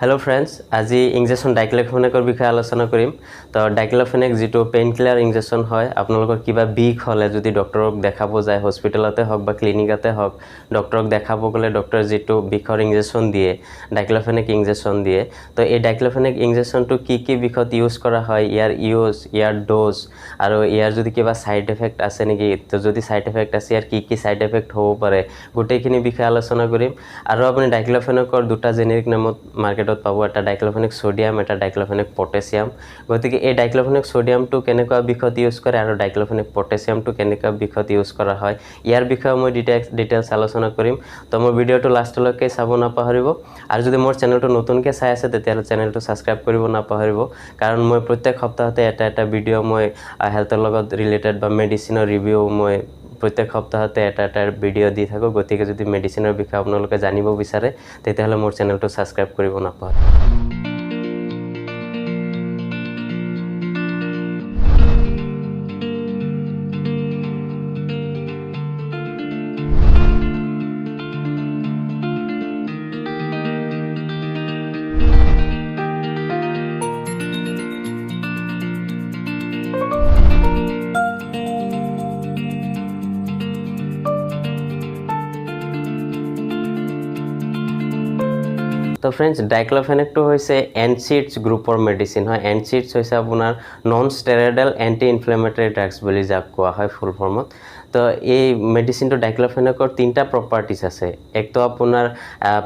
Hello' friends, আজি injection ডাইক্ল'ফেনেকৰ বিষয়ে আলোচনা কৰিম। তো ডাইক্ল'ফেনেক যিটো পেইন কিলাৰ ইনজেকশ্যন হয়, আপোনালোকৰ কিবা বিষ হ'লে যদি ডক্টৰক দেখাব যায়, হস্পিটেলতে হওক বা ক্লিনিকতে হওক, ডক্টৰক দেখাব গ'লে ডক্টৰে যিটো বিষৰ ইনজেকশ্যন দিয়ে, ডাইক্ল'ফেনেক ইনজেকশ্যন দিয়ে। তো এই ডাইক্ল'ফেনেক ইনজেকশ্যনটো কি কি বিষত ইউজ কৰা হয়, ইয়াৰ ইউজ, ইয়াৰ ড'জ আৰু ইয়াৰ যদি কিবা ছাইড এফেক্ট আছে নেকি, তো যদি ছাইড এফেক্ট আছে ইয়াৰ কি কি ছাইড এফেক্ট হ'ব পাৰে, গোটেইখিনি বিষয়ে আলোচনা কৰিম। আৰু আপুনি ডাইক্ল'ফেনেকৰ দুটা জেনেৰিক নামত মাৰ্কেটত পাব, এটা ডাইক্ল'ফেনেক ছ'ডিয়াম, এটা ডাইক্ল'ফেনেক পটেছিয়াম। গতিকে এই ডাইক্ল'ফেনেক ছ'ডিয়ামটো কেনেকুৱা বিষত ইউজ কৰে আৰু ডাইক্ল'ফেনেক পটেছিয়ামটো কেনেকুৱা বিষত ইউজ কৰা হয়, ইয়াৰ বিষয়ে মই ডিটেইলছ আলোচনা কৰিম। তো মোৰ ভিডিঅ'টো লাষ্টলৈকে চাব নাপাহৰিব। আৰু যদি মোৰ চেনেলটো নতুনকৈ চাই আছে, তেতিয়াহ'লে চেনেলটো ছাবস্ক্ৰাইব কৰিব নাপাহৰিব, কাৰণ মই প্ৰত্যেক সপ্তাহতে এটা এটা ভিডিঅ' মই হেল্থৰ লগত ৰিলেটেড বা মেডিচিনৰ ৰিভিউ মই প্ৰত্যেক সপ্তাহতে এটা এটা ভিডিঅ' দি থাকোঁ। গতিকে যদি মেডিচিনৰ বিষয়ে আপোনালোকে জানিব বিচাৰে, তেতিয়াহ'লে মোৰ চেনেলটো ছাবস্ক্ৰাইব কৰিব নাপাহৰিব। তো ফ্ৰেণ্ডছ, ডাইক্ল'ফেনেকটো হৈছে এনচিডছ গ্ৰুপৰ মেডিচিন হয়। এনচিডছ হৈছে আপোনাৰ non steroidal anti inflammatory drugs বুলি যাক কোৱা হয় ফুল ফৰ্মত। তো এই মেডিচিনটো ডাইক্ল'ফেনেকৰ তিনিটা প্ৰপাৰ্টিছ আছে। একটো আপোনাৰ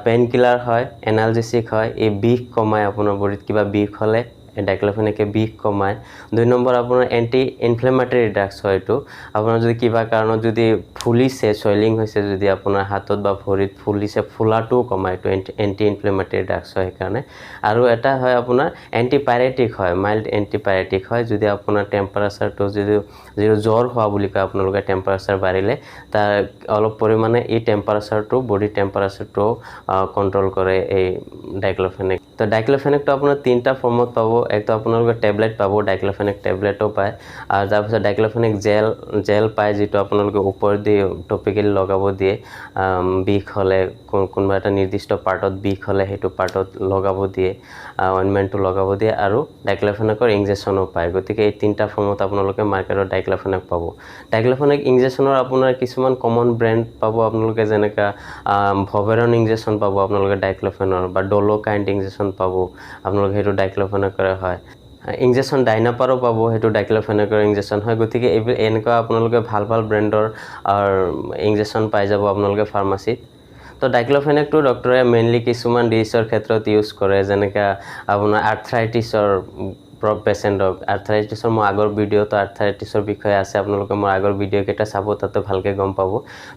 পেইন কিলাৰ হয়, এনালজেচিক হয়, এই বিষ কমায়, আপোনাৰ বডিত কিবা বিষ হ'লে ডাইক্ল'ফেনেকে বিষ কমায়। দুই নম্বৰ আপোনাৰ এণ্টি ইনফ্লেমেটৰী ড্ৰাগছ হয়। এইটো আপোনাৰ যদি কিবা কাৰণত যদি ফুলিছে, চুৱেলিং হৈছে, যদি আপোনাৰ হাতত বা ভৰিত ফুলিছে, ফুলাটোও কমায়, এইটো এণ্টি ইনফ্লেমেটৰী ড্ৰাগছ হয় সেইকাৰণে। আৰু এটা হয় আপোনাৰ এণ্টিপাইৰেটিক হয়, মাইল্ড এণ্টিপাইৰেটিক হয়। যদি আপোনাৰ টেম্পাৰেচাৰটো যদি যিটো জ্বৰ হোৱা বুলি কয় আপোনালোকে, টেম্পাৰেচাৰ বাঢ়িলে তাৰ অলপ পৰিমাণে এই টেম্পাৰেচাৰটো, বডি টেম্পাৰেচাৰটো কণ্ট্ৰল কৰে এই ডাইক্ল'ফেনেক। তো ডাইক্ল'ফেনেকটো আপোনাৰ তিনিটা ফৰ্মত পাব। একটো আপোনালোকে টেবলেট পাব, ডাইক্ল'ফেনেক টেবলেটো পায়, আৰু তাৰপিছত ডাইক্ল'ফেনেক জেল পায়, যিটো আপোনালোকে ওপৰত দি টপিকেলি লগাব দিয়ে। বিষ হ'লে, কোনোবা এটা নিৰ্দিষ্ট পাৰ্টত বিষ হ'লে সেইটো পাৰ্টত লগাব দিয়ে, অইনমেণ্টটো লগাব দিয়ে। আৰু ডাইক্ল'ফেনেকৰ ইনজেকশ্যনো পায়। গতিকে এই তিনিটা ফৰ্মত আপোনালোকে মাৰ্কেটত ডাইক্ল'ফেনেক পাব। ডাইক্ল'ফেনেক ইনজেকশ্যনৰ আপোনাৰ কিছুমান কমন ব্ৰেণ্ড পাব আপোনালোকে, যেনেকুৱা ভবেৰন ইনজেকশ্যন পাব আপোনালোকে ডাইক্ল'ফেনৰ, বা ডল'কাইণ্ড ইনজেকশ্যন পাব আপোনালোকে, সেইটো ডাইক্ল'ফেনেকৰে হয়। ইনজেকশ্যন ডাইনাপাৰো পাব, সেইটো ডাইক্ল'ফেনেকৰ ইনজেকশ্যন হয়। গতিকে এই এনেকুৱা আপোনালোকে ভাল ভাল ব্ৰেণ্ডৰ ইনজেকশ্যন পাই যাব আপোনালোকে ফাৰ্মাচীত। তো ডাইক্ল'ফেনেকটো ডক্টৰে মেইনলি কিছুমান ডিজিজৰ ক্ষেত্ৰত ইউজ কৰে, যেনেকৈ আপোনাৰ আৰ্থ্ৰাইটিছৰ পেচেণ্টক। আৰ্থ্ৰাইটিছৰ মোৰ আগৰ ভিডিঅ'টো আৰ্থ্ৰাইটিছৰ বিষয়ে আছে, আপোনালোকে মোৰ আগৰ ভিডিঅ'কেইটা চাব, তাতে ভালকৈ গম পাব।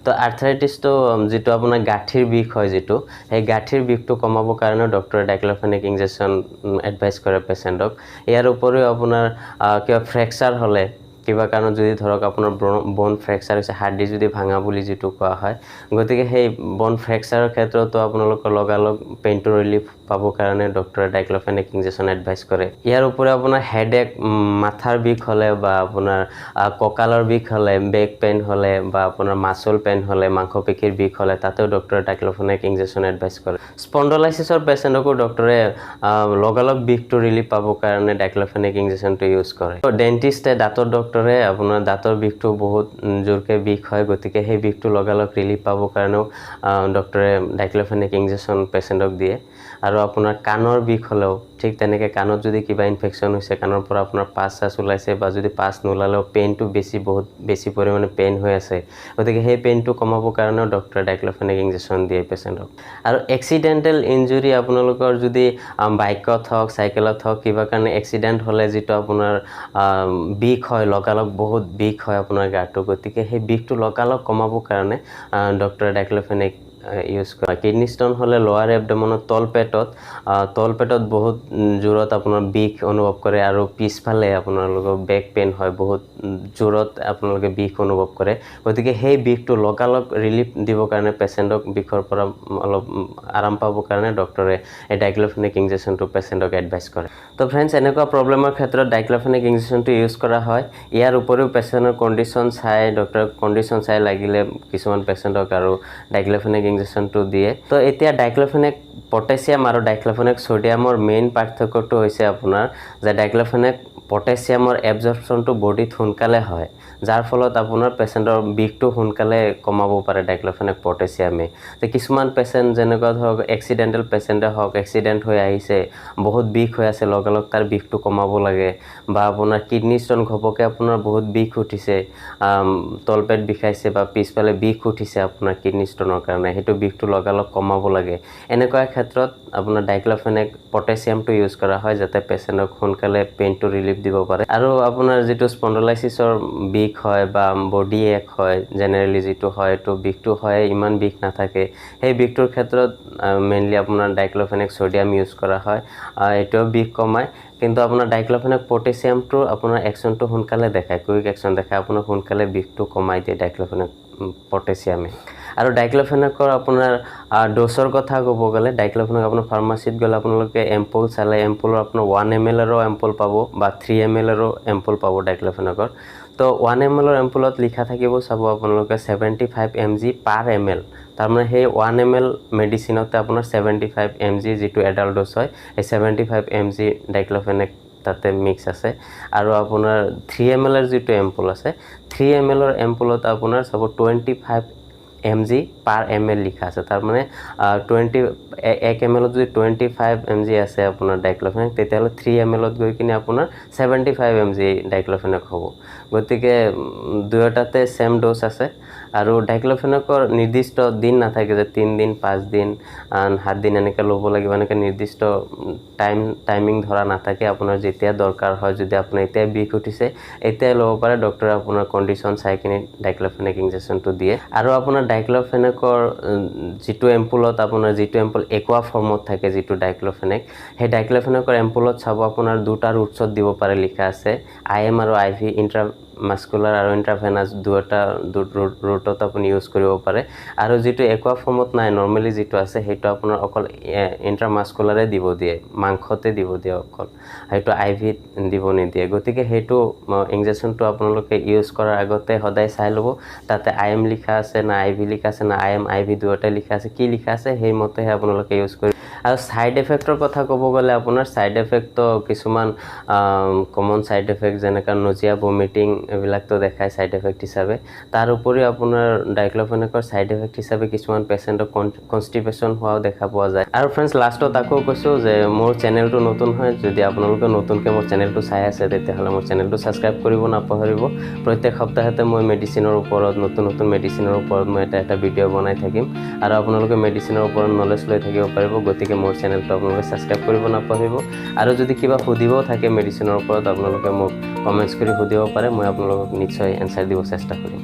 তো আৰ্থ্ৰাইটিছটো যিটো আপোনাৰ গাঁঠিৰ বিষ হয়, যিটো সেই গাঁঠিৰ বিষটো কমাবৰ কাৰণে ডক্টৰে ডাইক্ল'ফেনেক ইনজেকশ্যন এডভাইচ কৰে পেচেণ্টক। ইয়াৰ উপৰিও আপোনাৰ কিবা ফ্ৰেকচাৰ হ'লে, কিবা কাৰণত যদি ধৰক আপোনাৰ বন ফ্ৰেকচাৰ হৈছে, হাড্ডি যদি ভাঙা বুলি যিটো কোৱা হয়, গতিকে সেই বন ফ্ৰেকচাৰৰ ক্ষেত্ৰতো আপোনালোকৰ লগালগ পেইনটো ৰিলিফ পাবৰ কাৰণে ডক্টৰে ডাইক্ল'ফেনেক ইনজেকশ্যন এডভাইচ কৰে। ইয়াৰ উপৰিও আপোনাৰ হেডেক, মাথাৰ বিষ হ'লে বা আপোনাৰ কঁকালৰ বিষ হ'লে, বেক পেইন হ'লে বা আপোনাৰ মাচল পেইন হ'লে, মাংসপেশীৰ বিষ হ'লে তাতেও ডক্টৰে ডাইক্ল'ফেনেক ইনজেকশ্যন এডভাইচ কৰে। স্পণ্ডলাইচিছৰ পেচেণ্টকো ডক্টৰে লগালগ বিষটো ৰিলিফ পাবৰ কাৰণে ডাইক্ল'ফেনেক ইনজেকশ্যনটো ইউজ কৰে। ডেণ্টিষ্টে, দাঁতৰ ডক্টৰে আপোনাৰ দাঁতৰ বিষটো বহুত জোৰকৈ বিষ হয়, গতিকে সেই বিষটো লগালগ ৰিলিফ পাবৰ কাৰণেও ডক্টৰে ডাইক্ল'ফেনেক ইনজেকশ্যন পেচেণ্টক দিয়ে। আৰু আপোনাৰ কাণৰ বিষ হ'লেও ঠিক তেনেকৈ, কাণত যদি কিবা ইনফেকশ্যন হৈছে, কাণৰ পৰা আপোনাৰ পাছ চাছ ওলাইছে বা যদি পাছ নোলালেও পেইনটো বেছি, বহুত বেছি পৰিমাণে পেইন হৈ আছে, গতিকে সেই পেইনটো কমাবৰ কাৰণেও ডক্টৰে ডাইক্ল'ফেনেক ইনজেকশ্যন দিয়ে পেচেণ্টক। আৰু এক্সিডেণ্টেল ইঞ্জুৰি, আপোনালোকৰ যদি বাইকত হওক, চাইকেলত হওক, কিবা কাৰণে এক্সিডেণ্ট হ'লে যিটো আপোনাৰ বিষ হয়, লগালগ বহুত বিষ হয় আপোনাৰ গাটো, গতিকে সেই বিষটো লগালগ কমাবৰ কাৰণে ডক্টৰে ডাইক্ল'ফেনেক ইউজ কৰে। কিডনী ষ্ট'ন হ'লে লৱাৰ এবডমনত, তলপেটত বহুত জোৰত আপোনাৰ বিষ অনুভৱ কৰে আৰু পিছফালে আপোনালোকৰ বেক পেইন হয়, বহুত জোৰত আপোনালোকে বিষ অনুভৱ কৰে। গতিকে সেই বিষটো লগালগ ৰিলিফ দিবৰ কাৰণে, পেচেণ্টক বিষৰ পৰা অলপ আৰাম পাবৰ কাৰণে ডক্টৰে এই ডাইক্ল'ফেনেক ইনজেকশ্যনটো পেচেণ্টক এডভাইচ কৰে। তো ফ্ৰেণ্ডছ, এনেকুৱা প্ৰব্লেমৰ ক্ষেত্ৰত ডাইক্ল'ফেনেক ইনজেকশ্যনটো ইউজ কৰা হয়। ইয়াৰ উপৰিও পেচেণ্টৰ কণ্ডিশ্যন চাই, ডক্টৰৰ কণ্ডিশ্যন চাই লাগিলে কিছুমান পেচেণ্টক আৰু ডাইক্ল'ফেনেক ইনজেকশ্যনটো দিয়ে। তো এতিয়া ডাইক্ল'ফেনেক পটেছিয়াম আৰু ডাইক্ল'ফেনেক ছ'ডিয়ামৰ মেইন পাৰ্থক্যটো হৈছে আপোনাৰ যে ডাইক্ল'ফেনেক পটেছিয়ামৰ এবজৰ্পশ্যনটো বডিত সোনকালে হয়, যাৰ ফলত আপোনাৰ পেচেণ্টৰ বিষটো সোনকালে কমাব পাৰে ডাইক্ল'ফেনেক পটেছিয়ামে। যে কিছুমান পেচেণ্ট, যেনেকুৱা ধৰক এক্সিডেণ্টেল পেচেণ্টে হওক, এক্সিডেণ্ট হৈ আহিছে, বহুত বিষ হৈ আছে, লগালগ তাৰ বিষটো কমাব লাগে, বা আপোনাৰ কিডনী ষ্ট'ন, ঘপককৈ আপোনাৰ বহুত বিষ উঠিছে, তলপেট বিষাইছে বা পিছফালে বিষ উঠিছে আপোনাৰ কিডনী ষ্ট'নৰ কাৰণে, সেইটো বিষটো লগালগ কমাব লাগে, এনেকুৱা ক্ষেত্ৰত আপোনাৰ ডাইক্ল'ফেনেক পটেছিয়ামটো ইউজ কৰা হয়, যাতে পেচেণ্টক সোনকালে পেইনটো ৰিলিফ দিব পাৰে। আৰু আপোনাৰ যিটো স্পণ্ডলাইচিছৰ বিষ হয় বা বডি এক হয়, জেনেৰেলি যিটো হয়, এইটো বিষটো হয়, ইমান বিষ নাথাকে, সেই বিষটোৰ ক্ষেত্ৰত মেইনলি আপোনাৰ ডাইক্ল'ফেনেক ছ'ডিয়াম ইউজ কৰা হয়। এইটোও বিষ কমায়, কিন্তু আপোনাৰ ডাইক্ল'ফেনেক পটেছিয়ামটো আপোনাৰ একশ্যনটো সোনকালে দেখায়, কুইক একশ্যন দেখায়, আপোনাৰ সোনকালে বিষটো কমাই দিয়ে ডাইক্ল'ফেনেক পটেছিয়ামে। আৰু ডাইক্ল'ফেনেকৰ আপোনাৰ ড'জৰ কথা ক'ব গ'লে, ডাইক্ল'ফেনেক আপোনাৰ ফাৰ্মাচীত গ'লে আপোনালোকে এম্পুল চালে এম্পুলৰ আপোনাৰ 1 এম এলৰো এম্পুল পাব বা 3 এম এলৰো এম্পুল পাব ডাইক্ল'ফেনেকৰ। তো 1 এম এলৰ এম্পুলত লিখা থাকিব, চাব আপোনালোকে, 75 mg per ml। তাৰমানে সেই 1 এম এল মেডিচিনতে আপোনাৰ 75 এম জি, যিটো এডাল্ট ড'জ হয়, সেই 75 এম জি ডাইক্ল'ফেনেক তাতে মিক্স আছে। আৰু আপোনাৰ 3 এম এলৰ যিটো এম্পুল আছে, 3 এম এলৰ এম্পুলত আপোনাৰ চাব 25 mg per ml লিখা আছে। তাৰমানে 1 এম এলত যদি 25 এম জি আছে আপোনাৰ ডাইক্ল'ফেনেক, তেতিয়াহ'লে 3 এম এলত গৈ কিনে আপোনাৰ 75 এম জি ডাইক্ল'ফেনেক হ'ব। গতিকে দুয়োটাতে ছেম ড'জ আছে। আৰু ডাইক্ল'ফেনেকৰ নিৰ্দিষ্ট দিন নাথাকে যে 3 দিন, 5 দিন, 7 দিন এনেকৈ ল'ব লাগিব, এনেকৈ নিৰ্দিষ্ট টাইমিং ধৰা নাথাকে। আপোনাৰ যেতিয়া দৰকাৰ হয়, যদি আপোনাৰ এতিয়াই বিষ উঠিছে, এতিয়াই ল'ব পাৰে। ডক্টৰে আপোনাৰ কণ্ডিশ্যন চাই কিনে ডাইক্ল'ফেনেক ইনজেকশ্যনটো দিয়ে। আৰু আপোনাৰ ডাইক্ল'ফেনেকৰ যিটো এম্পুলত, আপোনাৰ যিটো এম্পুল একোৱা ফৰ্মত থাকে যিটো ডাইক্ল'ফেনেক, সেই ডাইক্ল'ফেনেকৰ এম্পুলত চাব আপোনাৰ দুটা ৰুটছত দিব পাৰে লিখা আছে, I am আৰু আই ভি, ইণ্ট্ৰা মাস্কুলাৰ আৰু ইণ্ট্ৰাভেনাছ, দুয়োটা ৰুটত আপুনি ইউজ কৰিব পাৰে। আৰু যিটো একোৱা ফৰ্মত নাই, নৰ্মেলি যিটো আছে, সেইটো আপোনাৰ অকল ইণ্ট্ৰামাস্কুলাৰে দিব দিয়ে, মাংসতে দিব দিয়ে অকল, সেইটো আই ভিত দিব নিদিয়ে। গতিকে সেইটো ইনজেকশ্যনটো আপোনালোকে ইউজ কৰাৰ আগতে সদায় চাই ল'ব, তাতে I am লিখা আছে না আই ভি লিখা আছে না I am I V দুয়োটাই লিখা আছে, কি লিখা আছে, সেইমতেহে আপোনালোকে ইউজ কৰিব। আৰু ছাইড এফেক্টৰ কথা ক'ব গ'লে, আপোনাৰ ছাইড এফেক্টটো কিছুমান কমন ছাইড এফেক্ট, যেনেকুৱা নজিয়া, ভমিটিং, এইবিলাকতো দেখায় ছাইড এফেক্ট হিচাপে। তাৰ উপৰিও আপোনাৰ ডাইক্ল'ফেনেকৰ ছাইড এফেক্ট হিচাপে কিছুমান পেচেণ্টক কনষ্টিপেশ্যন হোৱাও দেখা পোৱা যায়। আৰু ফ্ৰেণ্ডছ, লাষ্টত আকৌ কৈছোঁ যে মোৰ চেনেলটো নতুন হয়, যদি আপোনালোকে নতুনকৈ মোৰ চেনেলটো চাই আছে, তেতিয়াহ'লে মোৰ চেনেলটো ছাবস্ক্ৰাইব কৰিব নাপাহৰিব। প্ৰত্যেক সপ্তাহতে মই মেডিচিনৰ ওপৰত, নতুন নতুন মেডিচিনৰ ওপৰত মই এটা এটা ভিডিঅ' বনাই থাকিম আৰু আপোনালোকে মেডিচিনৰ ওপৰত নলেজ লৈ থাকিব পাৰিব। গতিকে মোৰ চেনেলটো আপোনালোকে ছাবস্ক্ৰাইব কৰিব নাপাহৰিব। আৰু যদি কিবা সুধিবও থাকে মেডিচিনৰ ওপৰত, আপোনালোকে মোক কমেণ্টছ কৰি সুধিব পাৰে, মই আপোনালোকক নিশ্চয় এনচাৰ দিব চেষ্টা কৰিম।